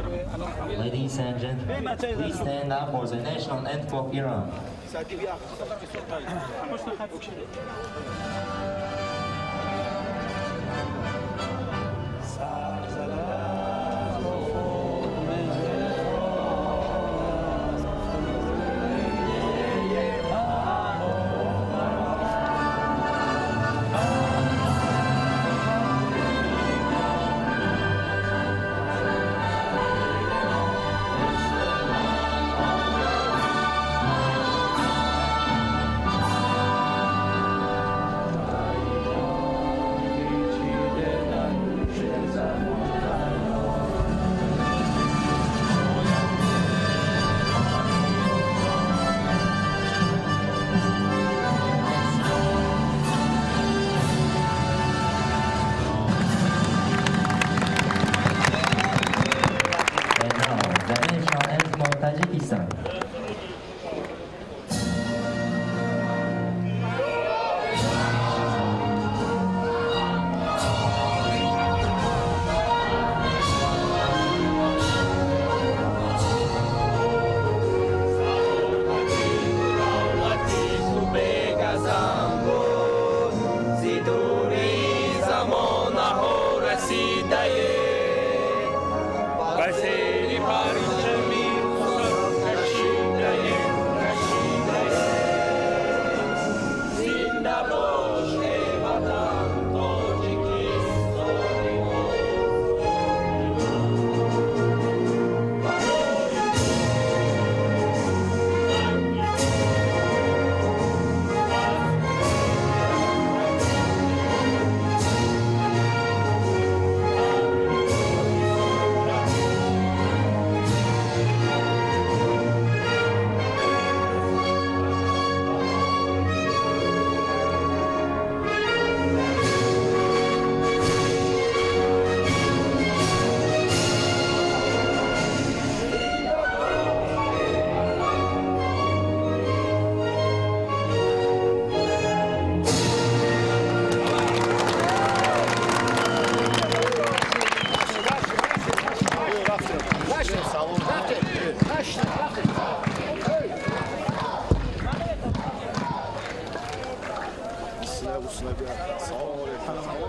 Ladies and gentlemen, please stand up for the national anthem of Iran. Tajikistan.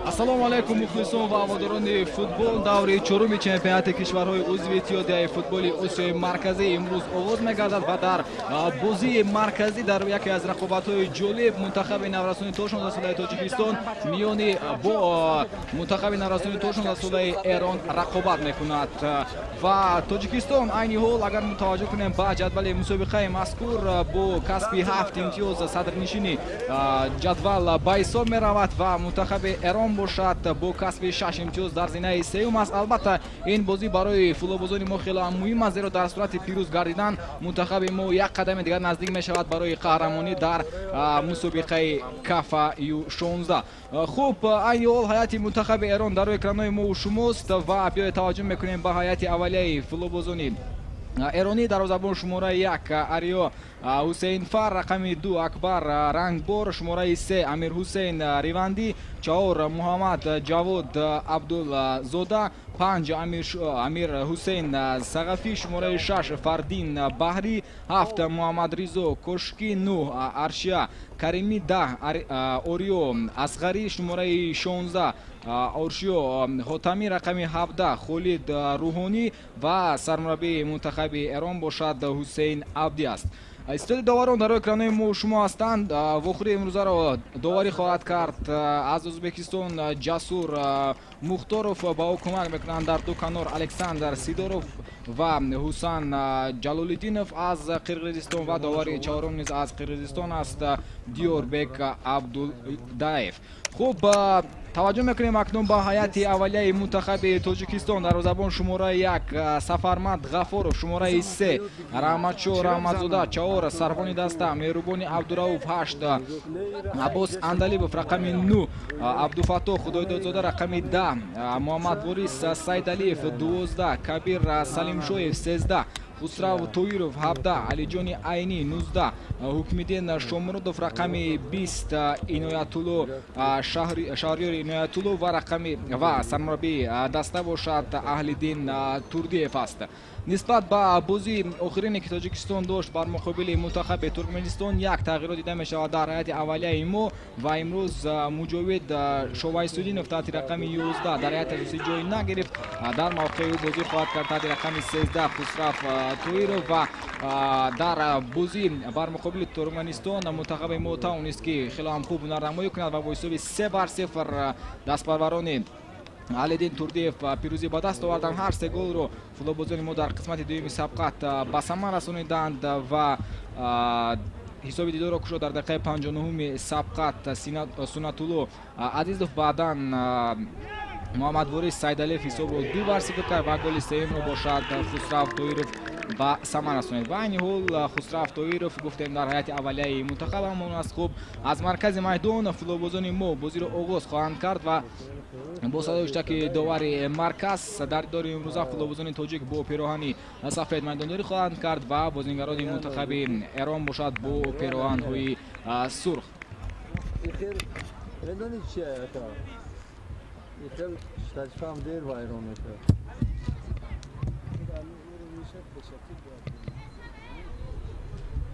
Ассалому алайкум мухлисон ва ҳаводорони футбол. Даври чоруми чемпионати кишварҳои узви Иттиҳодияи футболи Осиёи Марказӣ имрӯз оғоз мегардад ва дар бозии марказӣ дар яке аз рақобатҳои ҷолиб мунтахаби наврасони то 16 солаи Тоҷикистон миёни бо мунтахаби наврасони то 16 солаи Эрон рақобат мекунад ва Тоҷикистон айни ҳол агар мутаваҷҷӯҳ кунем ба ҷадвали мусобиқаи мазкур бо касби 7 имтиёз садрнишини ҷадвал ба ҳисоб меравад ва мунтахаби Эрон бошад бо касби 6 имтиёз дар зинаи сеюм аст. Албатта ин бозӣ барои футболбозони мо хеле муҳим аст, зеро дар сурати пирӯз гардидан мунтахаби мо як қадами дигар наздик мешавад барои қаҳрамонӣ дар мусобиқаи Кафа Ю16. Хуб, айни ҳол ҳайати мунтахаби Эрон дар рӯи экранҳои мо шумост ва биёед таваҷҷӯҳ мекунем ба ҳайати аввалияи футболбозони эронӣ. Дарвозабон шумораи 1 Ариё Ҳусейнфар, рақами 2 Акбар Рангбор, шумораи 3 Амир Ҳусейн Ривандӣ, 4 Муҳаммад Ҷавод Абдулзода, 5 Амир Ҳусейн Сағафӣ, шумораи 6 Фардин Баҳрӣ, 7 Муҳаммад Ризо Кошкӣ, 9 Аршия Каримӣ, 10 Ориё Асғарӣ, шумораи 16 Оршиё Хотамӣ, рақами 17 Холид Рӯҳонӣ ва сармураббии мунтахаби Эрон бошад Ҳусейн Абдӣ аст. Истоди доварон дар рӯи экранҳои мо шумо ҳастанд. Вохӯрии имрӯзаро доварӣ хоҳад кард аз Ӯзбекистон Ҷасур Мухторов, ба ӯ кӯмак мекунанд дар ду канор Александр Сидоров ва Ҳусан Ҷалолиддинов аз Қирғизистон ва довари чорум низ аз Қирғизистон аст Диёрбек Абдулдаев. Хуб, таваҷҷӯҳ мекунем акнун ба ҳайати аввалияи мунтахаби Тоҷикистон. Дарвозабон шумораи 1 Сафармад Ғафоров, шумораи 3 Раҳматшоҳ Раҳматзода, 4 Сарвони даста Меҳрубони Абдурауф, 8 Аббос Андалибов, рақами 9 Абдуфаттоҳ Худойдодзода, рақами 10 Муҳаммадворис Сайдалиев, 12 Кабир Салимшоев, 13 Хусрав Тоиров 17, Алиҷони Айнӣ 19, Ҳукмиддин Шомуродов рақами 20, Иноятулло Шаҳриёр Иноятулло ва рақами ва сармураббии даста бошад Аҳлиддин Турдиев аст. Нисбат ба бозии охирине ки Тоҷикистон дошт бар муқобили мунтахаби Туркманистон, як тағйирот дида мешавад дар ҳайати аввалияи мо ва имрӯз Муҷовид Шовайсудинов таҳти рақами 11 дар ҳайати асосӣ ҷой нагирифт. Дар мавқеи ӯ бозӣ хоҳад кард таҳти рақами 13 Хусрав Тоиров ва дар бозӣ бар муқобили Туркманистон мунтахаби мо тавонист ки хеле ҳам хуб ҳунарнамоӣ кунад ва бо ҳисоби 3-0 дастпарварони Алиддин Турдиев пирӯзӣ ба даст оварданд. Ҳар се голро футболбозони мо дар қисмати дуюми сабқат ба самар расониданд ва ҳисоби дидорро кушод дар дақиқаи 59-уми сабқат Сунатулло Азизов. Баъдан Муҳаммадворис Сайдалиев ҳисобро 2-0 кард ва голи сеюмро бошад Хусрав Тоиров ба самар расонид. Ва айни ҳол Хусрав Тоиров гуфтем дар ҳайати аввалияи мунтахаб ҳамон аст. Хуб, аз маркази майдон футболбозони мо бозиро оғоз хоҳанд кард ва бо садои ҳуштаки довари марказ дар дидори имрӯза футболбозони тоҷик бо пероҳани сафед майдондорӣ хоҳанд кард ва бозингарони мунтахаби Эрон бошад бо пероҳанҳои сурх.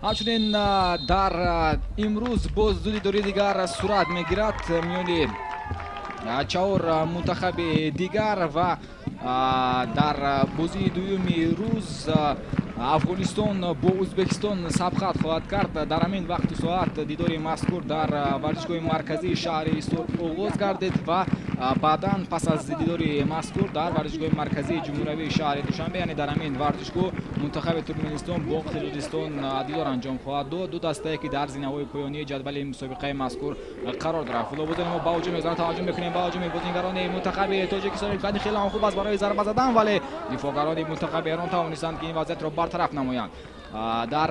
Ҳамчунин дар имрӯз боз ду дидори дигар сурат мегирад миёни чаҳор мунтахаби дигар ва дар бозии дуюми рӯз Афғонистон бо Ӯзбекистон сабқат хоҳад кард. Дар ҳамин вақту соат дидори мазкур дар варзишгоҳи марказии шаҳри Ҳисор оғоз гардид ва баъдан пас аз дидори мазкур дар варзишгоҳи марказии ҷумҳуриявии шаҳри Душанбе, яъне дар ҳамин варзишгоҳ, мунтахаби Туркманистон бо Қирғизистон дидор анҷом хоҳад дод. Ду дастае ки дар зинаҳои поёнии ҷадвали мусобиқаи мазкур қарор дорад. Футболбозони мо ба ҳуҷум мезананд. Таваҷҷӯҳ мекунем ба ҳуҷуми бозингарони мунтахаби Тоҷикистон. Имкони хеле ҳам хуб аст барои зарба задан, вале дифоъгарони мунтахаби Эрон тавонистанд ки ин вазъиятро бартараф намоянд. Дар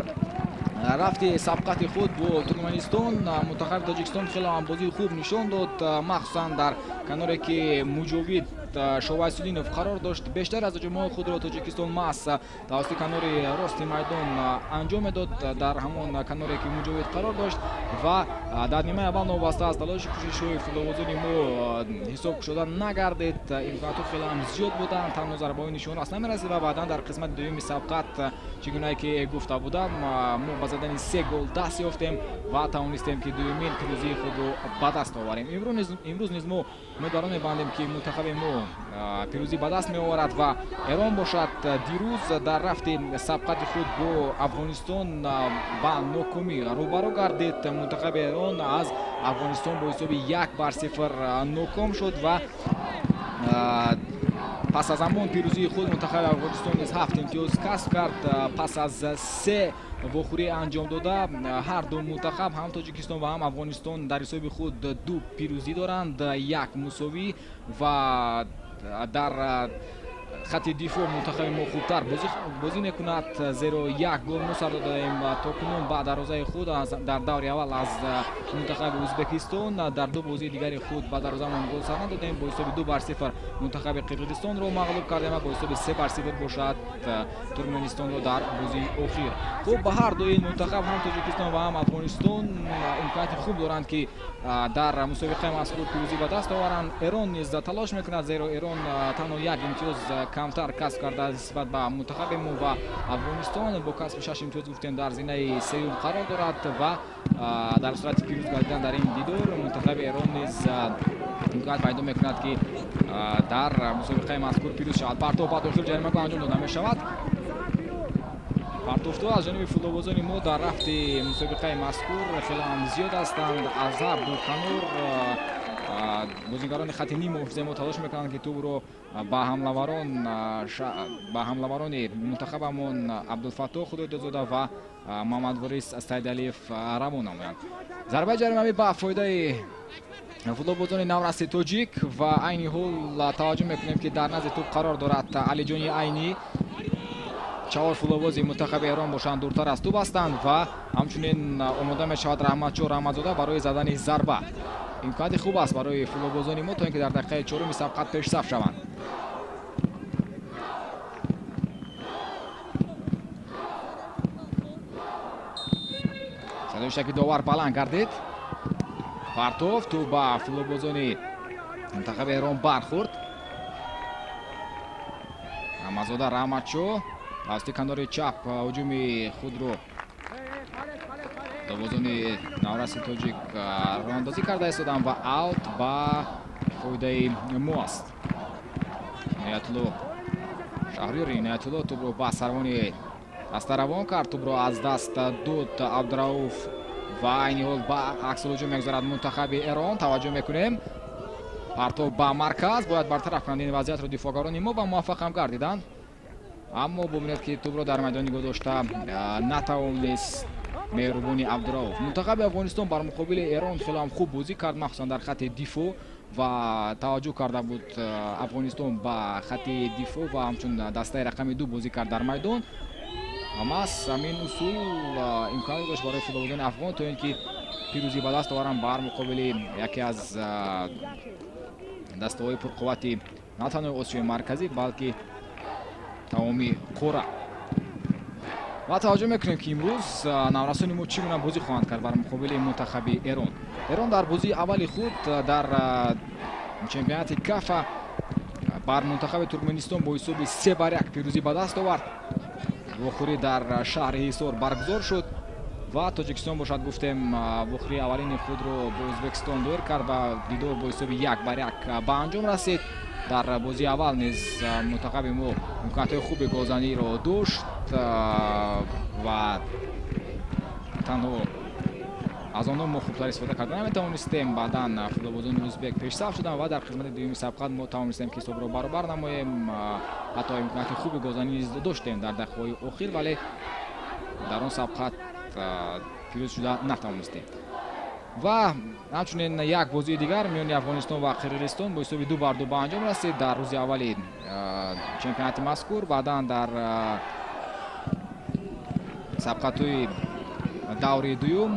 рафти сабқати худ бо Туркманистон мунтахаби Тоҷикистон хеле ҳам бозии хуб нишон дод, махсусан дар каноре ки Муҷовид Шовайсудинов қарор дошт. Бештар аз ҳуҷумҳои худро Тоҷикистон маҳз тавассути канори рости майдон анҷом медод, дар ҳамон каноре ки Муҷовид қарор дошт ва дар нимаи аввал новобаста аз талошу кӯшишҳои футболбозони мо ҳисоб кушода нагардид. Имконотҳо хеле ҳам зиёд буданд, танҳо зарбаҳои нишонрас намерасид ва баъдан дар қисмати дуюми сабқат, чӣ гунае ки гуфта будам, мо ба задани 3 гол даст ёфтем ва тавонистем ки дуюмин пирӯзии худро ба даст оварем. Имрӯз низ мо умедворон мебандем ки мунтахаби мо пирӯзӣ ба даст меоварад ва Эрон бошад дирӯз дар рафти сабқати худ бо Афғонистон ба нокомӣ рӯбарӯ гардид. Мунтахаби Эрон аз Афғонистон бо ҳисоби 1-0 ноком шуд ва пас аз ҳамон пирӯзии худ мунтахаби Афғонистон низ 7 имтиёз касб кард. Пас аз 3 вохӯрӣ анҷом дода ҳар ду мунтахаб, ҳам Тоҷикистон ва ҳам Афғонистон, дар ҳисоби худ 2 пирӯзӣ доранд, 1 мусовӣ ва дар хати дифоъ мунтахаби мо хубтар бозӣ мекунад, зеро 1 гол мо сар додаем то кунун ба дарвозаи худ дар даври аввал аз мунтахаби Ӯзбекистон. Дар ду бозии дигари худ ба дарвозамон гол сар надодем. Бо ҳисоби 2-0 мунтахаби Қирғизистонро мағлуб кардем ва бо ҳисоби 3-0 бошад Туркманистонро дар бозии охир. Хуб, ба ҳар дуи мунтахаб, ҳам Тоҷикистон ва ҳам Афғонистон, имконияти хуб доранд ки дар мусобиқаи мазкур пирӯзӣ ба даст оваранд. Эрон низ талош мекунад, зеро Эрон танҳо 1 имтиёз камтар касб карда нисбат ба мунтахаби мо ва Афғонистон бо касби 6 имтиёз гуфтем дар зинаи сеюм қарор дорад ва дар сурати пирӯз гардидан дар ин дидор мунтахаби Эрон низ имконият пайдо мекунад ки дар мусобиқаи мазкур пирӯз шавад. Партов ба дохил ҷаримагоҳ анҷом дода мешавад. Партофтҳо аз ҷониби футболбозони мо дар рафти мусобиқаи мазкур хеле ҳам зиёд ҳастанд. Аз ҳар ду канор бозингарони хати ним муҳофизаи мо талош мекунанд ки тӯбро ба ҳамлаварони мунтахабамон Абдулфаттоҳ Худойдозода ва Муҳаммадворис Сайдалиев равон намоянд. Зарбаи ҷаримавӣ ба фоидаи футболбозони навраси тоҷик ва айни ҳол таваҷҷӯҳ мекунем ки дар назди тӯб қарор дорад Алиҷони Айнӣ. Чаҳор футболбози мунтахаби Эрон бошанд дуртар аз тӯб ҳастанд ва ҳамчунин омода мешавад Раҳматшоҳ Раҳматзода барои задани зарба. Имконияти хуб аст барои футболбозони мо то ин ки дар дақиқаи чоруми сабқат пешсаф шаванд. Бардоштаки довар баланд гардид. Партов тӯб ба футболбозони мунтахаби Эрон бархӯрд. Раҳматзода Раҳматшоҳ тавассути канори чап ҳуҷуми худро футболбозони навраси тоҷик роҳандозӣ карда истоданд ва аут ба фоидаи мо аст. Иноятулло Шаҳриёр Иноятулло тӯбро ба сарвони даста равон кард. Тӯбро аз даст дод Абдурауф ва айни ҳол ба аксулҳуҷум мегузарад мунтахаби Эрон. Таваҷҷӯҳ мекунем. Партов ба марказ, бояд бартараф кунанд ин вазъиятро дифоъгарони мо ва муваффақ ҳам гардиданд. Аммо бубинед ки тӯбро дар майдон нигоҳ дошта натавонист Меҳрубони Абдурауф. Мунтахаби Афғонистон бар муқобили Эрон хеле ҳам хуб бозӣ кард, махсусан дар хатти дифоъ ва таваҷҷӯҳ карда буд Афғонистон ба хатти дифоъ ва ҳамчун дастаи рақами 2 бозӣ кард дар майдон. Маҳз ҳамин усул имконият дошт барои футболбозони афғон то ин ки пирӯзӣ ба даст оваранд бар муқобили яке аз дастаҳои пурқуввати на танҳо Осиёи Марказӣ, балки тамоми қора. Ва таваҷҷӯҳ мекунем ки имрӯз наврасони мо чӣ гуна бозӣ хоҳанд кард бар муқобили мунтахаби Эрон. Эрон дар бозии аввали худ дар чемпионати Кафа бар мунтахаби Туркманистон бо ҳисоби 3-1 пирӯзӣ ба даст овард. Вохӯрӣ дар шаҳри Ҳисор баргузор шуд ва Тоҷикистон бошад, гуфтем, вохӯрии аввалини худро бо Ӯзбекистон доир кард ва дидор бо ҳисоби 1-1 ба анҷом расид. Дар бозии аввал низ мунтахаби мо имкониятҳои хуби голзаниро дошт ва танҳо аз онҳо мо хубтар истифода карда наметавонистем. Баъдан футболбозони ӯзбек пешсаф шуданд ва дар қисмати дуюми сабқат мо тавонистем ки ҳисобро баробар намоем. Ҳатто имконияти хуби голзанӣ низ доштем дар дақиқаҳои охир, вале дар он сабқат пирӯз шуда натавонистем. Ва ҳамчунин як бозии дигар миёни Афғонистон ва Қирғизистон бо ҳисоби 2-2 ба анҷом расид дар рӯзи аввали чемпионати мазкур. Баъдан дар сабқатҳои даври дуюм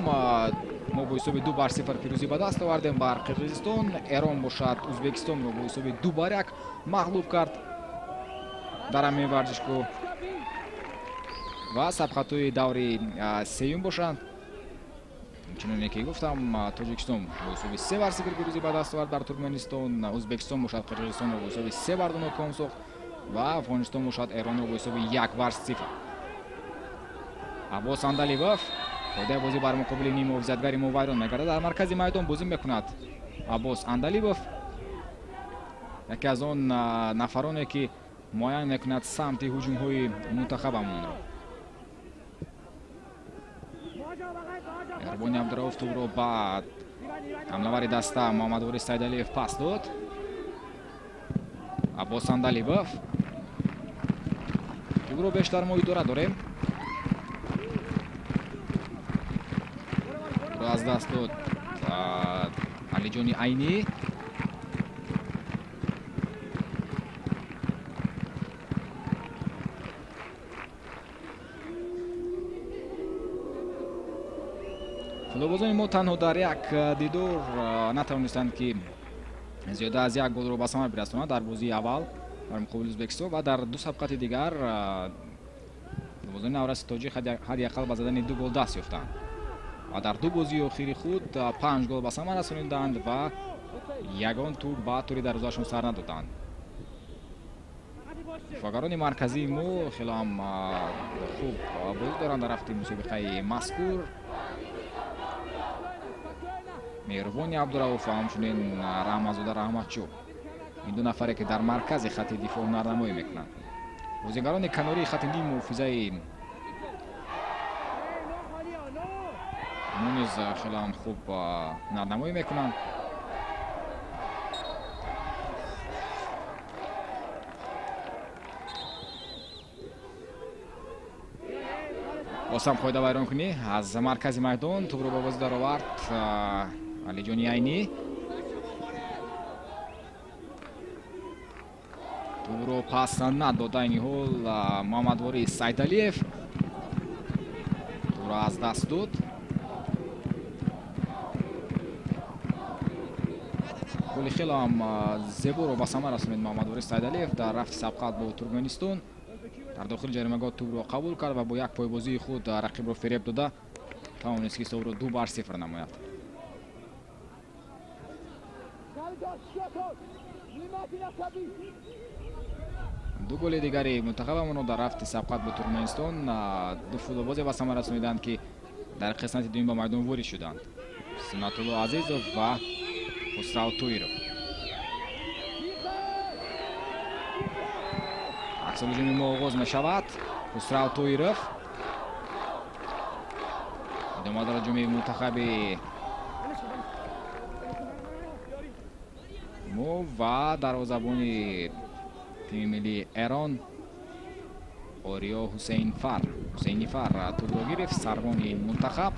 мо бо ҳисоби 2-0 пирӯзӣ ба даст овардем бар Қирғизистон. Эрон бошад Ӯзбекистонро бо ҳисоби 2-1 мағлуб кард дар ҳамин варзишгоҳ. Ва сабқатҳои даври сеюм бошанд, чуноне ки гуфтам, Тоҷикистон бо ҳисоби 3-0 пирӯзӣ ба даст овард бар Туркманистон. Ӯзбекистон бошад Қирғизистонро бо ҳисоби 3-2 ноком сохт ва Афғонистон бошад Эронро бо ҳисоби 1-0. Аббос Андалибов фоидаи бозӣ бар муқобили ниммуҳофизатгари мо вайрон мегардад. Дар маркази майдон бозӣ мекунад Аббос Андалибов, яке аз он нафароне ки муайян мекунад самти ҳуҷумҳои мунтахабамонро. Меҳрубони Абдурауф тӯбро ба ҳамлавари даста Муҳаммадворис Сайдалиев пас дод. Аббос Андалибов тӯбро бештар мо идора дорем. Аз даст дод Алиҷони Айнӣ. Футболбозони мо танҳо дар як дидор натавонистанд ки зиёда аз як голро ба самар бирасонанд дар бозии аввал бар муқобили Ӯзбекистон ва дар ду сабқати дигар футболбозони навраси тоҷик ҳадди ақал ба задани 2 гол даст ёфтанд ва дар ду бозии охири худ 5 гол ба самар расониданд ва ягон тӯб ба тури дарвозаашон сар надоданд. Дифоъгарони марказии мо хеле ҳам хуб бозӣ доранд дар рафти мусобиқаи мазкур. Меҳрубони Абдурауф ва ҳамчунин Раҳматзода Раҳматшоҳ, ин ду нафаре ки дар маркази хатти дифоъ ҳунарнамоӣ мекунанд. Бозигарони канории хатти ниммуҳофизаи мо низ хеле ҳам хуб ҳунарнамоӣ мекунанд. Боз ҳам қоида вайронкунӣ аз маркази майдон тӯбро ба бозӣ даровард Алиҷони Айнӣ. Тӯбро пас надод айни ҳол Муҳаммадворис Сайдалиев. Тӯбро аз даст дод. Голи хеле ҳам зеборо ба самар расонид Муҳаммадворис Сайдалиев дар рафти сабқат бо Туркманистон. Дар дохили ҷаримагоҳ тӯбро қабул кард ва бо як пойбозии худ рақибро фиреб дода Тавонист ки ҳисобро 2-0 намояд. Ду голи дигари мунтахабамонро дар рафти сабқат бо Туркманистон ду футболбозе ба самар расониданд, ки дар қисмати дуюм ба майдон ворид шуданд: Суннатулло Азизов ва Хусрав Тоиров. Аксар ҳуҷуми мо оғоз мешавад. Хусрав Тоиров идома дорад ҳуҷуми мунтахаби мо ва дарвозабони тими миллии Эрон Ориё Ҳусейнифар тӯбро гирифт, сарвони мунтахаб.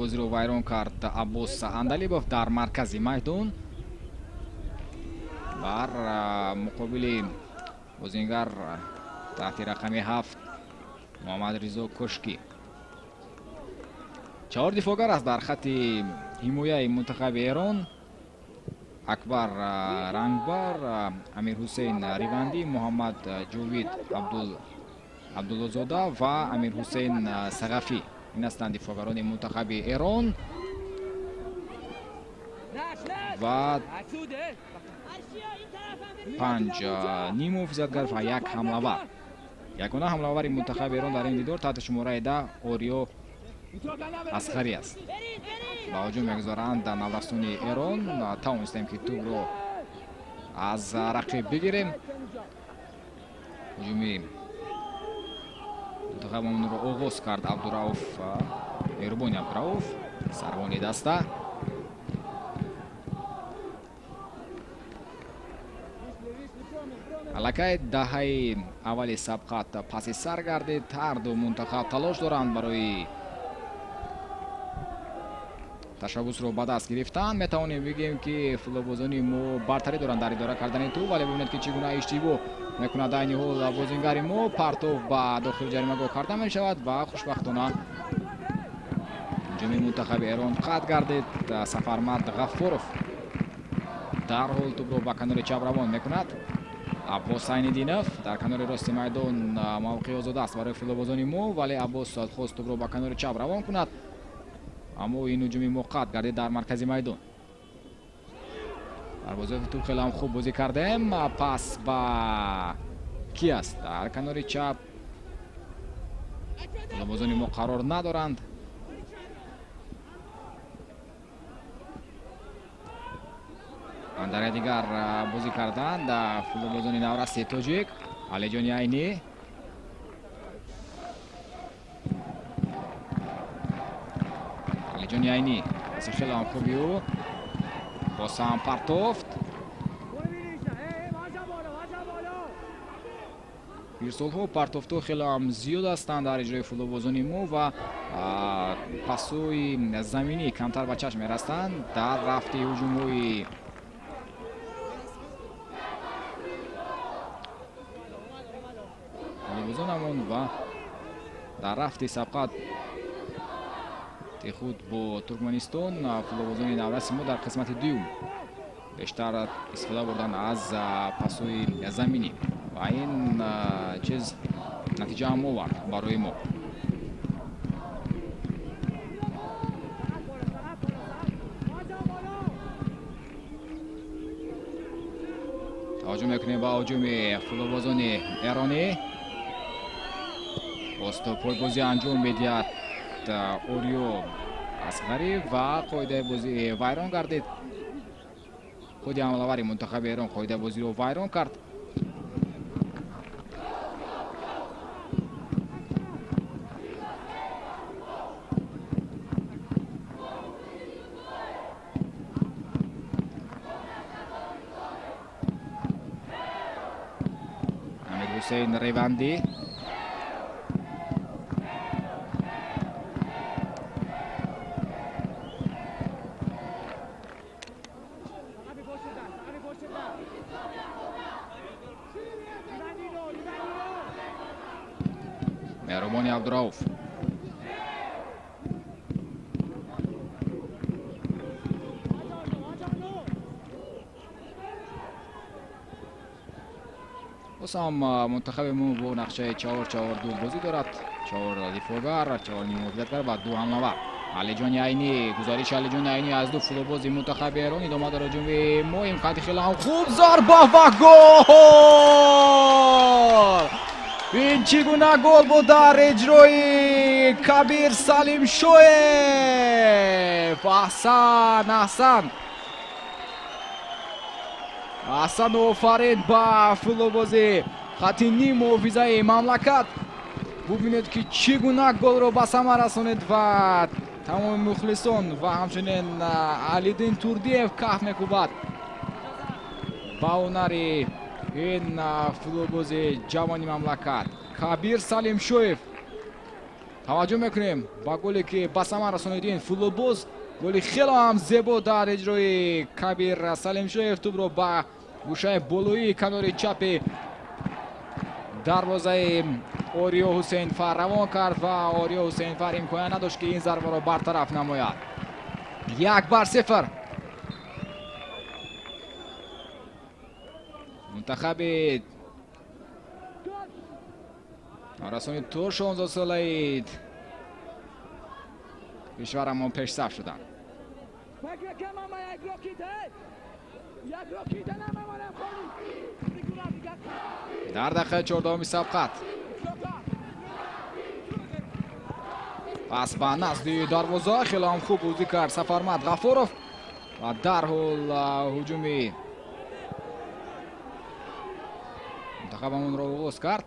Бозиро вайрон кард Аббос Андалибов дар маркази майдон бар муқобили бозингар таҳти рақами 7 Муҳаммад Ризо Кошкӣ. 4 дифоъгар аст дар хатти ҳимояи мунтахаби Эрон: Акбар Рангбар, Амирҳусейн Ривандӣ, Муҳаммад Ҷовид Абдуллозода ва Амирҳусейн Сағафӣ. Ин ҳастанд дифоъгарони мунтахаби Эрон ва 5 ниммуҳофизатгар ва 1 ҳамлавар. Ягона ҳамлавари мунтахаби Эрон дар ин дидор таҳти шумораи 10 Ориё Асғарӣ аст. Ба ҳуҷум мегузоранд наврасони Эрон. Тавонистем ки тӯбро аз рақиб бигирем. Ҳуҷуми мунтахабамонро оғоз кард Абдурауф, Меҳрубони Абдурауф, сарвони даста. Аллакай даҳаи аввали сабқат паси сар гардид. Ҳар ду мунтахаб талош доранд барои ташаббусро ба даст гирифтан. Метавонем бигӯем, ки футболбозони мо бартарӣ доранд дар идора кардани тӯб, вале бибинед, ки чӣ гуна иштибоҳ мекунад айни ҳол бозингари мо. Партов ба дохили ҷаримагоҳ карда мешавад ва хушбахтона ҳуҷуми мунтахаби Эрон қатъ гардид. Сафармард Ғаффоров дарҳол тӯбро ба канори чап равон мекунад. Аббос Айниддинов дар канори рости майдон мавқеи озода аст барои футболбозони мо, вале Аббос хост тӯбро ба канори чап равон кунад, аммо ин ҳуҷуми мо қатъ гардид дар маркази майдон. Дар бозии тӯб хеле ҳам хуб бозӣ кардем. Пас ба ки аст? Дар канори чап футболбозони мо қарор надоранд. Дар дигар бозӣ карданд футболбозони навраси тоҷик Алиҷони Айнӣ. Алиҷони Айнӣ паси хеле ҳам хуби ӯ боз ҳам партофт. Ирсолҳо партофтҳо хеле ҳам зиёд ҳастанд дар иҷрои футболбозони мо ва пасҳои заминӣ камтар ба чашм мерасанд дар рафти ҳуҷумҳои футболбозонамон ва дар рафти сабқат худ бо Туркманистон футболбозони навраси мо дар қисмати дуюм бештар истифода бурданд аз пасҳои заминӣ ва ин чиз натиҷа ҳам овард барои мо. Таваҷҷӯҳ мекунем ба ҳуҷуми футболбозони эронӣ. Боз пойбозӣ анҷом медиҳад Ориё Асғарӣ ва қоидаи бозӣ вайрон гардид. Худи ҳамлавари мунтахаби Эрон қоидаи бозиро вайрон кард. Амирҳусейн Ревандӣ Меҳрубони Абдурауф. Боз ҳам мунтахаби мо бо нақшаи 4-4-2 бозӣ дорад. 4 дифоъгар, 4 ниммуҳофизатгар ва 2 ҳамлавар. Алиҷони Айнӣ, гузариши Алиҷони Айнӣ аз ду футболбози мунтахаби Эрон, идома дар ҳуҷуми мо, имкони хеле ҳам хуб, зарба ва гол! Ин чӣ гуна гол буд дар иҷрои Кабир Салимшоев! Аҳсан, аҳсан! Аҳсан, офарин ба футболбози хати ним муҳофизаи мамлакат. Бубинед ки чӣ гуна голро ба самар расонид ва тамоми мухлисон ва ҳамчунин Алиддин Турдиев каф мекӯбад ба ҳунари ин футболбози ҷавони мамлакат Кабир Салимшоев. Таваҷҷӯҳ мекунем ба голе ки ба самар расонид ин футболбоз. Голи хеле ҳам зебо дар иҷрои Кабир Салимшоев. Тӯбро ба гӯшаи болоии канори чапи дарвозаи Ориё Ҳусейнфар равон кард ва Ориё Ҳусейнфар имконият надошт ки ин зарбаро бартараф намояд. 1-0. Мунтахаби расони то 16 солаи кишварамон пешсаф шуданд. Дар дақиқаи 14-уми сабқат пас ба назди дарвоза хеле ҳам хуб бозӣ кард Сафармад Ғафуров ва дарҳол ҳуҷуми мунтахабамонро оғоз кард.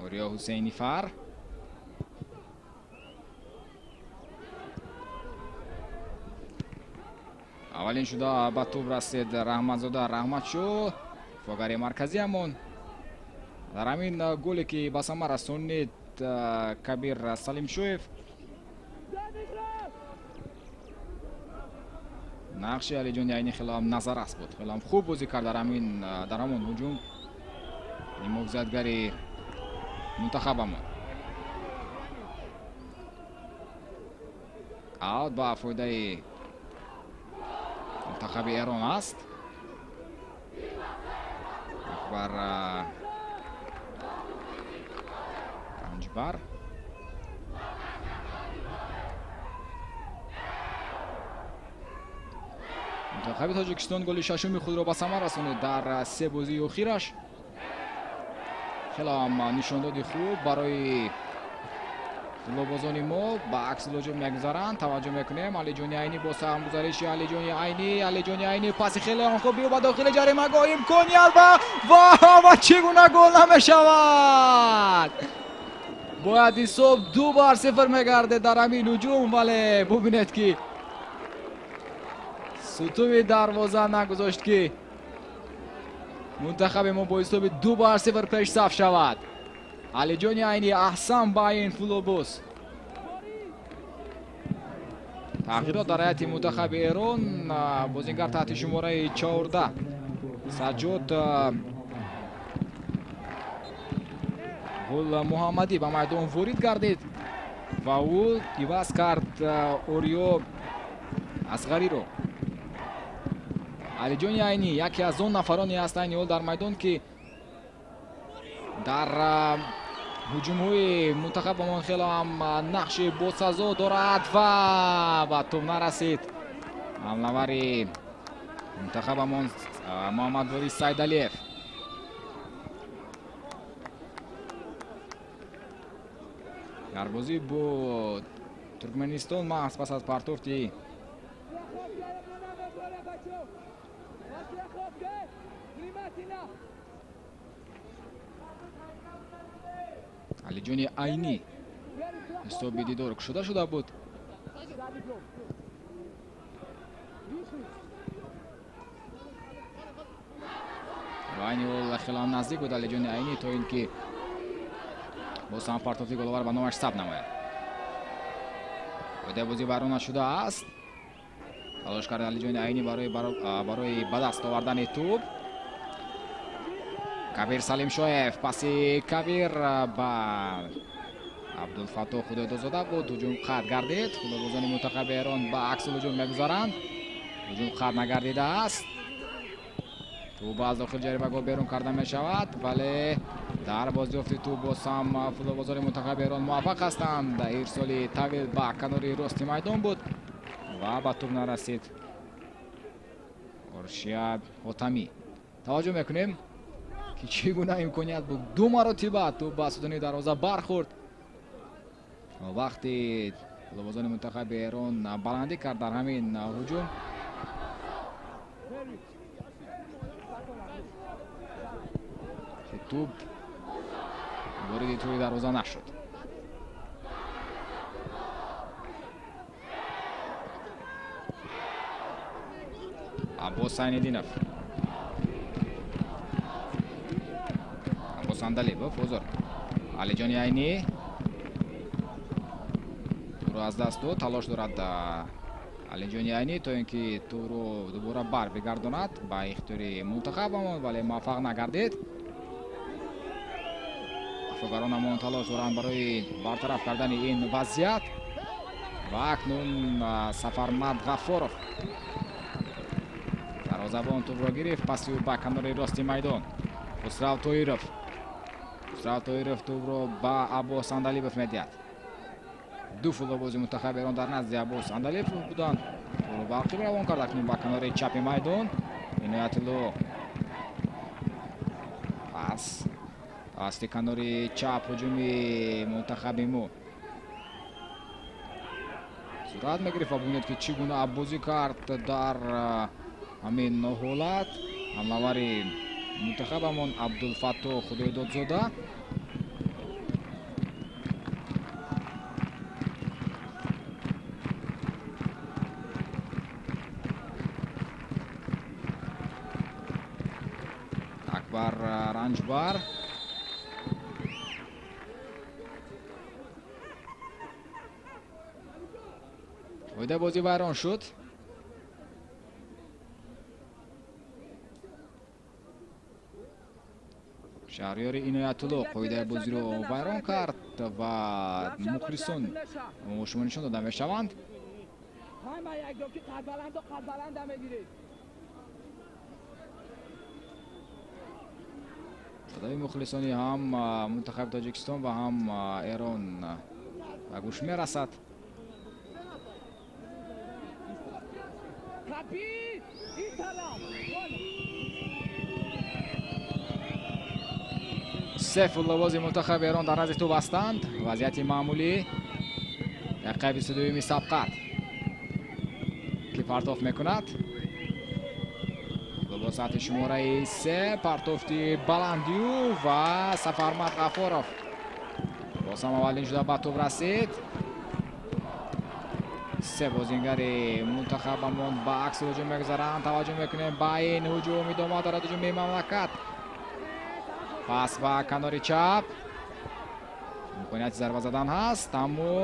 Ориё Ҳусейнифар аввалин шуда ба тӯб расид Раҳматзода Раҳматшо, дифоъгари марказиамон. Дар ҳамин голе ки ба самар расонид Кабир Салимшоев, нақши Алиҷони Айнӣ хеле ҳам назаррас буд. Хеле ҳам хуб бозӣ кард дар ҳамон ҳуҷум ниммуҳофизатгари мунтахабамон. Аут ба фоидаи мунтахаби Эрон аст. Акбар Ранҷбар мунтахаби Тоҷикистон голи шашуми худро ба самар расонид дар се бозии охираш. Хеле ҳам нишондоди хуб барои футболбозони мо. Ба акси ҳуҷум мегузаранд. Таваҷҷӯҳ мекунем. Алиҷони Айнӣ бо саҳмгузариши Алиҷони Айнӣ, Алиҷони Айнӣ паси хеле ҳам хуб ба дохили ҷаримагоҳ, имконият ва чӣ гуна гол намешавад! Бояд ҳисоб 2-0 мегардед дар ҳамин ҳуҷум, вале бубинед ки сутуни дарвоза нагузошт ки мунтахаби мо бо ҳисоби 2-0 пешсаф шавад. Алиҷони Айнӣ, аҳсан ба ин футболбоз. Тағйирот дар ҳайати мунтахаби Эрон. Бозингар таҳти шумораи 14 Саҷҷод Гулмуҳаммадӣ ба майдон ворид гардид ва ӯ иваз кард Ориё Асғариро. Алиҷони Айнӣ яке аз он нафароне аст айни ҳол дар майдон ки дар ҳуҷумҳои мунтахабамон хеле ҳам нақши босазо дорад ва ба тӯб нарасид ҳамлавари мунтахабамон Муҳаммадворис Сайдалиев. Дар бозӣ бо Туркманистон маҳз пас аз партофти Алиҷони Айнӣ ҳисоби дидор кушода шуда буд. Ва айни ҳол хеле ҳам наздик буд Алиҷони Айнӣ то ин ки боз ҳам партофти головар ба номаш сабт намояд. Қоидаи бозӣ вайрон нашудааст. Талош кард Алиҷони Айнӣ барои ба даст овардани тӯб. Кабир Салимшоев, паси Кабир ба Абдулфаттоҳ Худойдодзода буд. Ҳуҷум қатъ гардид. Футболбозони мунтахаби Эрон ба акси ҳуҷум мегузаранд. Ҳуҷум қатъ нагардидааст. Тӯб аз дохил ҷаримагоҳ берун карда мешавад, вале дар бозёфти тӯб боз ҳам футболбозони мунтахаби Эрон муваффақ ҳастанд. Ирсоли тавил ба канори рости майдон буд ва ба тӯб нарасид. Оршияд Хотамӣ. Таваҷҷӯҳ мекунем ки чӣ гуна имконият буд. Ду маротиба тӯб ба сутуни дарвоза бархӯрд. Вақти футболбозони мунтахаби Эрон баландӣ кард дар ҳамин ҳуҷум. Тӯб вориди тӯри дарвоза нашуд. Аббос Сайниддинов. Аббос Андалибов, узр. Алиҷони Айнӣ тӯро аз даст дод. Талош дорад Алиҷони Айнӣ то ин ки тӯро дубора бар бигардонад ба ихтиёри мунтахабамон, вале муваффақ нагардид. Дафогаронамон талош доранд барои бартараф кардани ин вазъият ва акнун Сафармад Ғаффоров дарвозабон тӯбро гирифт. Паси ӯ ба канори рости майдон Хусрав Тоиров. Хусрав Тоиров тӯбро ба Аббос Андалибов медиҳад. Ду футболбози мунтахаби Эрон дар назди Аббос Андалибов буданд. Тӯбро ба ақиб равон кард. Акнун ба канори чапи майдон Иноятулло. Пас тавассути канори чап ҳуҷуми мунтахаби мо сурат мегирифт ва бубинед ки чӣ гуна аббозӣ кард дар ҳамин ҳолат ҳамлавари мунтахабамон Абдулфаттоҳ Худойдодзода. Акбар Ранҷбар. Қоидаи бозӣ вайрон шуд. Шаҳриёри Иноятулло қоидаи бозиро вайрон кард ва мухлисон шумо нишон дода мешаванд. Садои мухлисони ҳам мунтахаби Тоҷикистон ва ҳам Эрон ба гӯш мерасад. Се футболбози мунтахаби Эрон дар назди тӯб ҳастанд. Вазъияти маъмулӣ. Дақиқаи 22-юми сабқат ки партоф мекунад. Бо саати шумораи 3 партофти баландию ва Сафармад Ғаффоров боз ҳам аввалин шуда ба тӯб расид. Се бозингари мунтахабамон ба акси ҳуҷум мегузаранд. Таваҷҷӯҳ мекунем ба ин ҳуҷум. Идома дорад ҳуҷуми мамлакат. Пас ба канори чап имконияти зарба задан ҳаст, аммо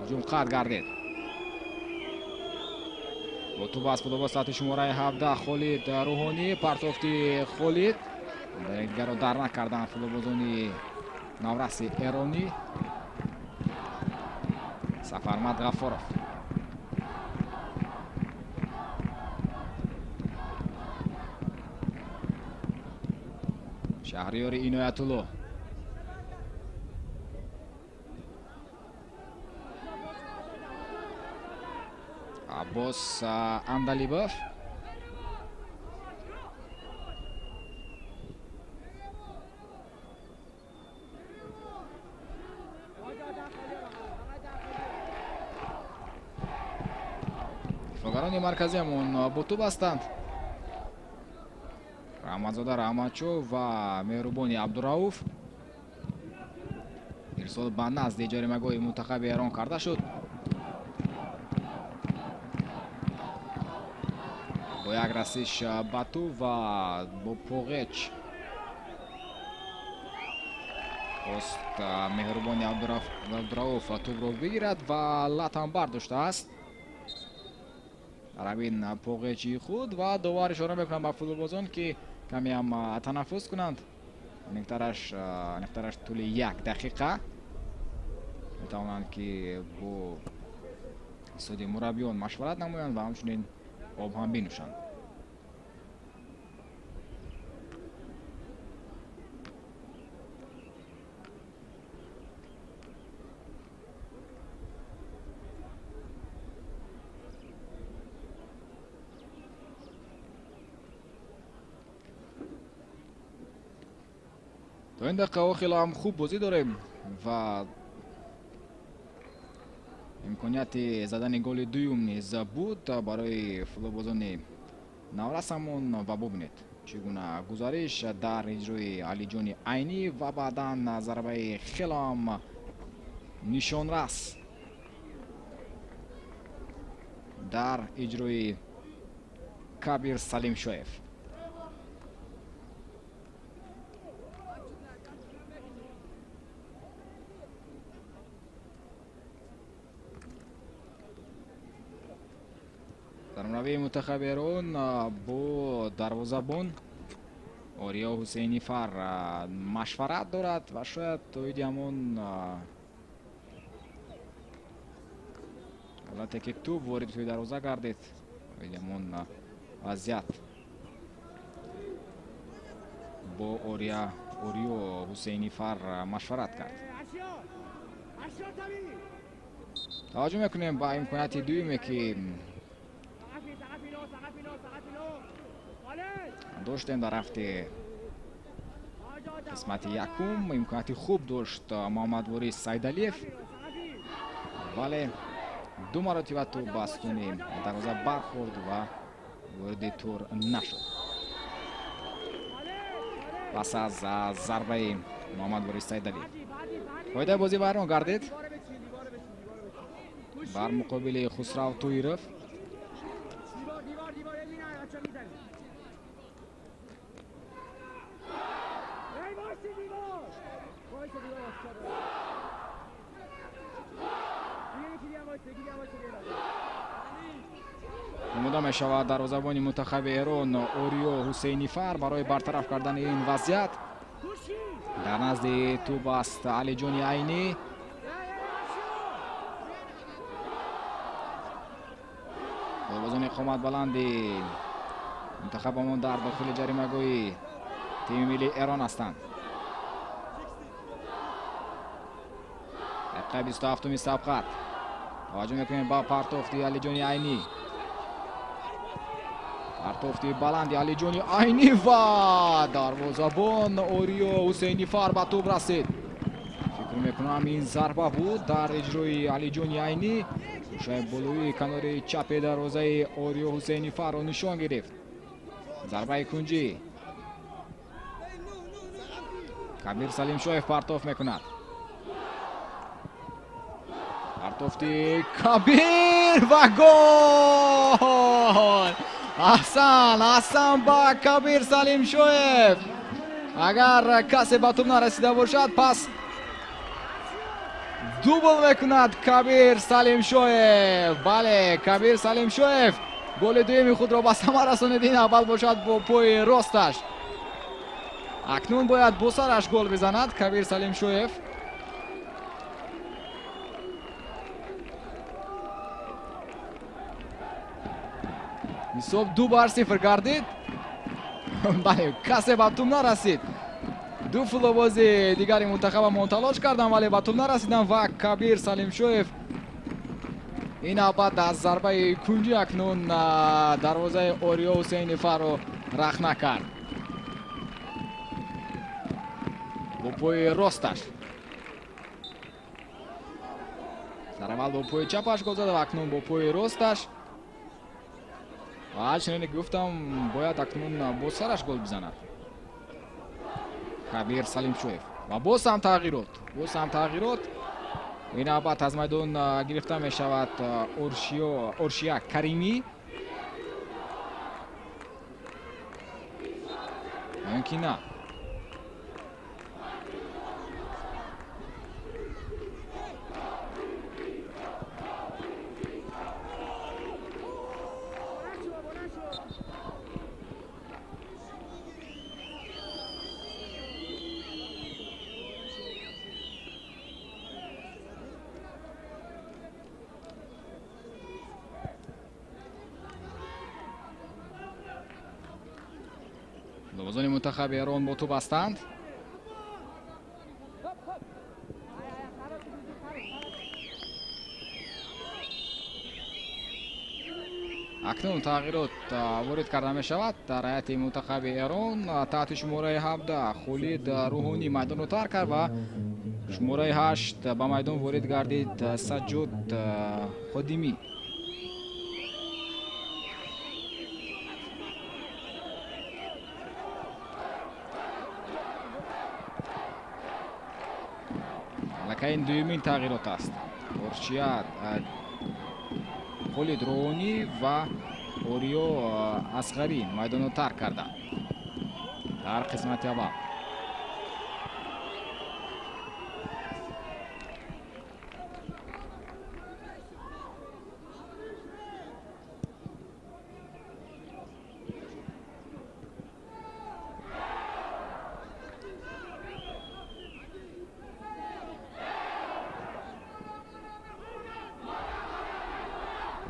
ҳуҷум қатъ гардид. Бо тӯб аз футболбоз саати шумораи 17 Холид Рӯҳонӣ. Партофти Холид дигарро дар накарданд футболбозони навраси эронӣ. Сафармад Ғаффоров. Шаҳриёри Иноятулло. Аббос Андалибов. Дифоъгарони марказиамон бо тӯб ҳастанд. Раҳматзода Раҳматшоҳ ва Меҳрубони Абдурауф. Ирсол ба назди ҷаримагоҳи мунтахаби Эрон карда шуд. Бо як расиш ба тӯб ва бо поғеч хост Меҳрубони Абдурауф тӯбро бигирад ва латам бардоштааст дар ҳамин поғечи худ ва довар ишора мекунад ба футболбозон ки каме ҳам танаффус кунанд. Аниқтараш тӯли як дақиқа. Метавонанд ки бо суди мураббиён машварат намоянд ва ҳамчунин об ҳам бинӯшанд. То ин дақиқаҳо хеле ҳам хуб бозӣ дорем ва имконияти задани голи дуюм низ буд барои футболбозони наврасамон. Ва бубинед, чӣ гуна гузариш дар иҷрои Алиҷони Айнӣ ва баъдан зарбаи хеле ҳам нишонрас дар иҷрои Кабир Салимшоев. Сармураббии мунтахаби Эрон бо дарвозабон Ориё Ҳусейнифар машварат дорад ва шояд оиди ҳамон ҳолате ки тӯб ворид сӯи дарвоза гардид, оиди ҳамон вазъият бо Ориё Ҳусейнифар машварат кард. Таваҷҷӯҳ мекунем ба имконияти дуюме ки доштем дар рафти қисмати якум. Имконияти хуб дошт Муҳаммадворис Сайдалиев, вале ду маротиба тӯб ба сутуни дарвоза бархӯрд ва вориди тур нашуд. Пас аз зарбаи Муҳаммадворис Сайдалиев фоидаи бозӣ вайрон гардид бар муқобили Хусрав Тоиров. Омода мешавад дарвозабони мунтахаби Эрон Ориё Ҳусейнифар барои бартараф кардани ин вазъият. Дар назди тӯб аст Алиҷони Айнӣ. Голбозони қоматбаланди мунтахабамон дар дохили ҷаримагоҳи тими миллии Эрон ҳастанд. Дақиқаи 27-уми сабқат. Таваҷҷӯҳ мекунем ба партофти Алиҷони Айнӣ. Партофти баланди Алиҷони Айнӣ ва дарвозабон Ориё Ҳусейнифар ба тӯб расид. Фикр мекунам ин зарба буд дар иҷрои Алиҷони Айнӣ. Гӯшаи болоии канори чапи дарвозаи Ориё Ҳусейнифарро нишон гирифт. Зарбаи кунҷӣ. Кабир Салимшоев партоф мекунад. Партофти Кабир ва гол! Аҳсан, аҳсан ба Кабир Салимшоев. Агар касе ба тӯб нарасида бошад, пас дубл мекунад Кабир Салимшоев. Бале, Кабир Салимшоев голи дуюми худро ба самар расонид. Ин аввал бошад бо пои росташ. Акнун бояд бо сараш гол бизанад Кабир Салимшоев. Ҳисоб 2-0 гардид. Бале, касе ба тӯб нарасид. Ду футболбози дигари мунтахабамон талош карданд, вале ба тӯб нарасиданд ва Кабир Салимшоев ин навбат аз зарбаи кунҷӣ акнун дарвозаи Ориё Ҳусейнифарро рахна кард бо пои росташ. Сараввал бо пои чапаш гол зада ва акнун бо пои росташ. Ва чуноне ки гуфтам, бояд акнун бо сараш гол бизанад Кабир Салимшоев. Ва боз ҳам тағйирот, боз ҳам тағйирот. Ин навбат аз майдон гирифта мешавад Оршия Каримӣ. Ё ки на? Футболбозони мунтахаби Эрон бо тӯб ҳастанд. Акнун тағйирот ворид карда мешавад дар ҳайати мунтахаби Эрон. Таҳти шумораи 17 Холид Рӯҳонӣ майдонро тарк кард ва шумораи 8 ба майдон ворид гардид Саҷҷод Ходимӣ. Аллакай ин дуюмин тағйирот аст. Оршия Холид Рӯҳонӣ ва Ориё Асғарӣ майдонро тарк карданд дар қисмати аввал.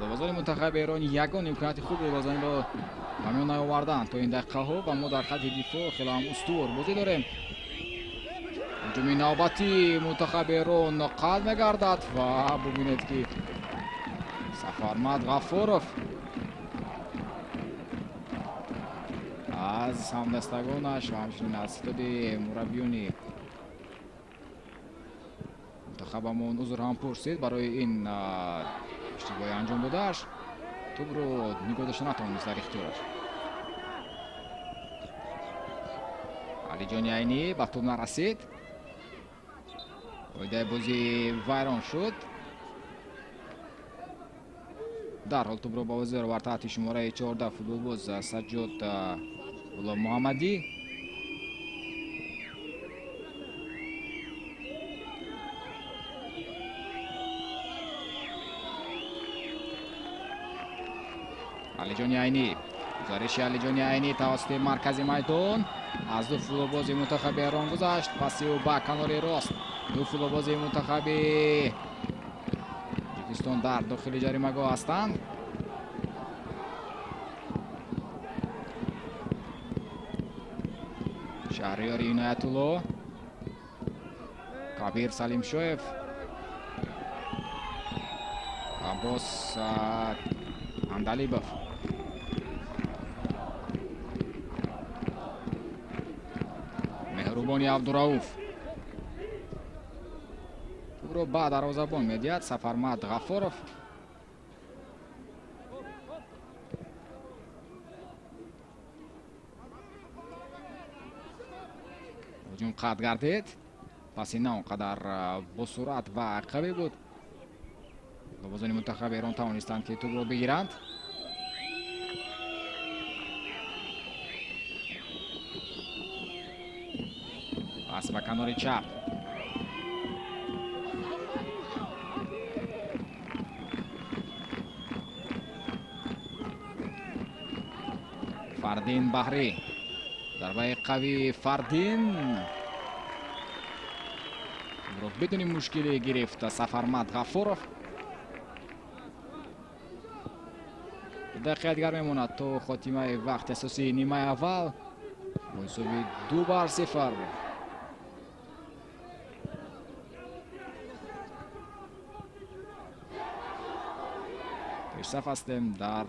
Футболбозони мунтахаби Эрон ягон имконияти хубро ба заминро ба миён наоварданд то ин дақиқаҳо ва мо дар хатти дифоъ хеле ҳам устувор бозӣ дорем. Ҳуҷуми навбатии мунтахаби Эрон қатъ мегардад ва бубинед ки Сафармад Ғаффоров аз ҳамдастагонаш ва ҳамчунин аз ситоди мураббиёни мунтахабамон узр ҳам пурсид барои ин иштибоҳи анҷом додааш. Тӯбро нигоҳ дошта натавонист дар ихтиёраш. Алиҷони Айнӣ ба тӯб нарасид. Қоидаи бозӣ вайрон шуд. Дарҳол тӯбро ба бозӣ овард таҳти шумораи 14 футболбоз Саҷҷод Ғуломмуҳаммадӣ. Алиҷони Айнӣ. Гузариши Алиҷони Айнӣ тавассути маркази майдон аз ду футболбози мунтахаби Эрон гузашт. Паси ӯ ба канори рост. Ду футболбози мунтахаби Тоҷикистон дар дохили ҷаримагоҳ ҳастанд. Шаҳриёри Иноятулло, Кабир Салимшоев, Аббос Андалибов. Меҳрубони Абдурауф тӯбро ба дарвозабон медиҳад Сафармад Ғаффоров. Ҳуҷум қатъ гардид. Паси на он қадар босуръат ва қавӣ буд. Футболбозони мунтахаби Эрон тавонистанд ки тӯбро бигиранд. Пас ба канори чап. Фардин Баҳрӣ. Зарбаи қавии Фардин тӯбро бидуни мушкилӣ гирифт Сафармад Ғаффоров. Дақиқа дигар мемонад то хотимаи вақти асосии нимаи аввал бо ҳисоби 2-0. Пешсаф ҳастем дар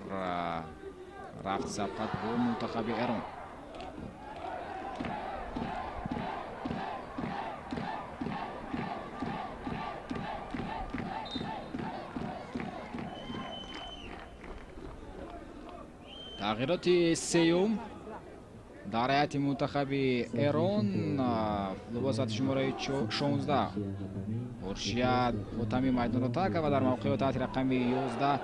рафти сабқат бо мунтахаби Эрон. Тағйироти сеюм дар ҳайати мунтахаби Эрон. Футболбоз таҳти шумораи 16 Оршия Хотамӣ майдонро тарк кард ва дар мавқеи таҳти рақами 11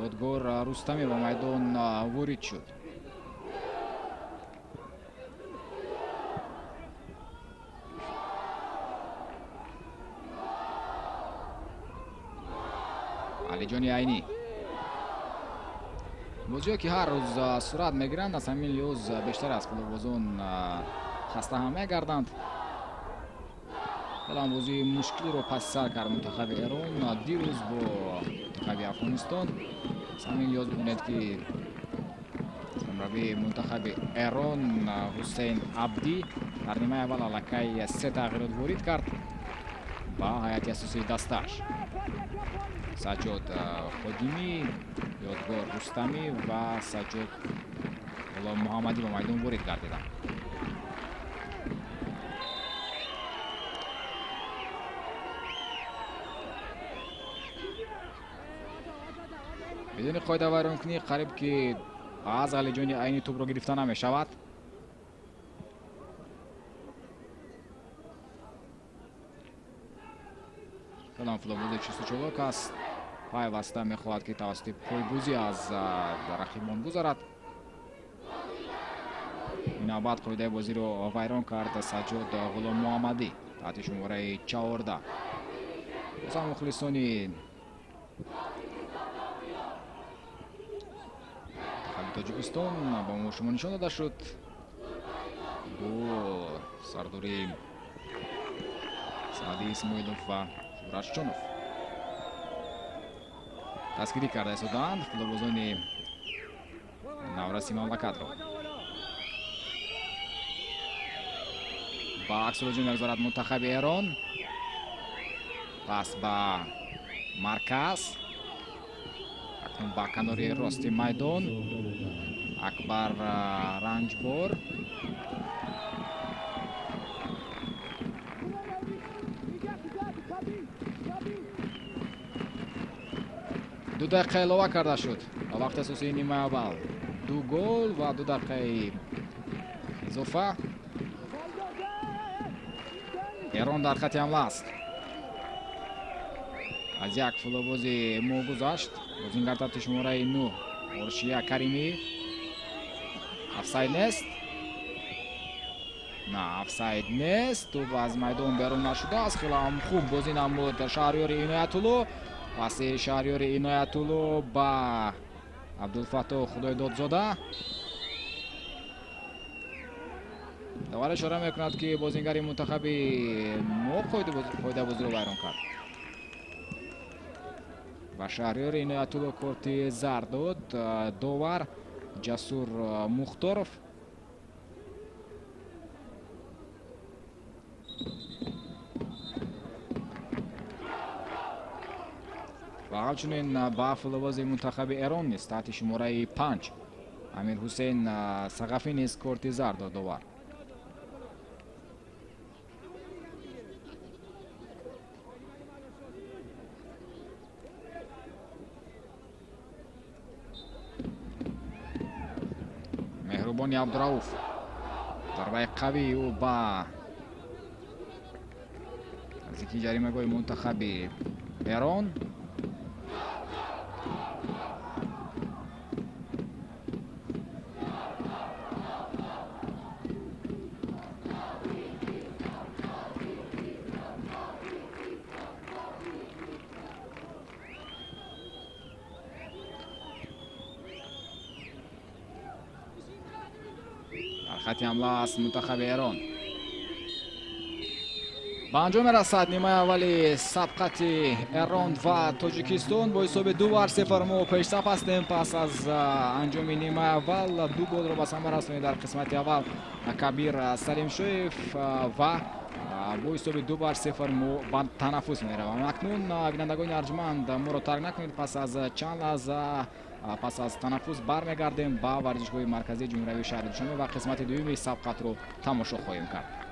Ёдгор Рустамӣ ба майдон ворид шуд. Алиҷони Айнӣ. Бозиҳое ки ҳар рӯз сурат мегиранд, аз ҳамин лиҳоз бештар аз футболбозон хаста ҳам мегарданд. Хеле ҳам бозии мушкилиро паси сар кард мунтахаби Эрон дирӯз бо мунтахаби Афғонистон. Аз ҳамин лиҳоз бибинед ки Мураббии мунтахаби Эрон Ҳусейн Абдӣ дар нимаи аввал аллакай се тағйирот ворид кард ба ҳайати асосии дастааш. Саҷҷод Ходимӣ, Ёдгор Рустамӣ ва Саҷҷод Ғуломмуҳаммадӣ ба майдон ворид гардиданд. Бидуни қоидавайронкунӣ қариб ки аз Алиҷони Айнӣ тӯбро гирифта намешавад. Калом футболбози чустучолок аст, пайваста мехоҳад ки тавассути пойбозӣ аз рақибон гузарад. Ин навбат қоидаи бозиро вайрон кард Саҷҷод Ғуломмуҳаммадӣ таҳти шумораи 14. Бозам мухлисони Тоҷикистон ба мо шумо нишон дода шуд бо сардори Саъди Исмоилов ва Шӯрашҷонов дастгирӣ карда истодаанд футболбозони навраси мамлакатро. Ба аксулҳуҷум мегузарад мунтахаби Эрон. Пас ба марказ, акнун ба канори рости майдон Акбар Ранҷбор. Ду дақиқа илова карда шуд ба вақти асосии нимаи аввал. 2 гол ва 2 дақиқаи изофа. Эрон дар хати ҳамла аст. Аз як футболбози мо гузашт. Бозингар таҳти шумораи 9 Оршия Каримӣ. Офсайд нест. На, офсайд нест. Тӯб аз майдон берун нашудааст. Хеле ҳам хуб бозӣ намуд Шаҳриёри Иноятулло. Паси Шаҳриёри Иноятулло ба Абдулфаттоҳ Худойдодзода. Довар ишора мекунад ки бозингари мунтахаби мо қоидабозиро вайрон кард. Ба Шаҳриёри Иноятулло корти зард дод довар Ҷасур Мухторов. Ва ҳамчунин ба футболбози мунтахаби Эрон низ таҳти шумораи 5 Амирҳусейн Сағафӣ низ корти зард дод довар. Меҳрубони Абдурауф, зарбаи қавии ӯ ба наздики ҷаримагоҳи мунтахаби Эрон. Хати ҳамла аст мунтахаби Эрон. Ба анҷом мерасад нимаи аввали сабқати Эрон ва Тоҷикистон бо ҳисоби 2-0 мо пешсаф ҳастем. Пас аз анҷоми нимаи аввал 2 голро ба самар расонид дар қисмати аввал Кабир Салимшоев ва бо ҳисоби 2-0 мо ба танаффус меравам. Акнун бинандагони арҷманд, моро тарк накунед. Пас аз чанд лаҳза пас аз танаффус бармегардем ба варзишгоҳи марказии ҷумҳуриявии шаҳри Душанбе ва қисмати дуюми сабқатро тамошо хоҳем кард.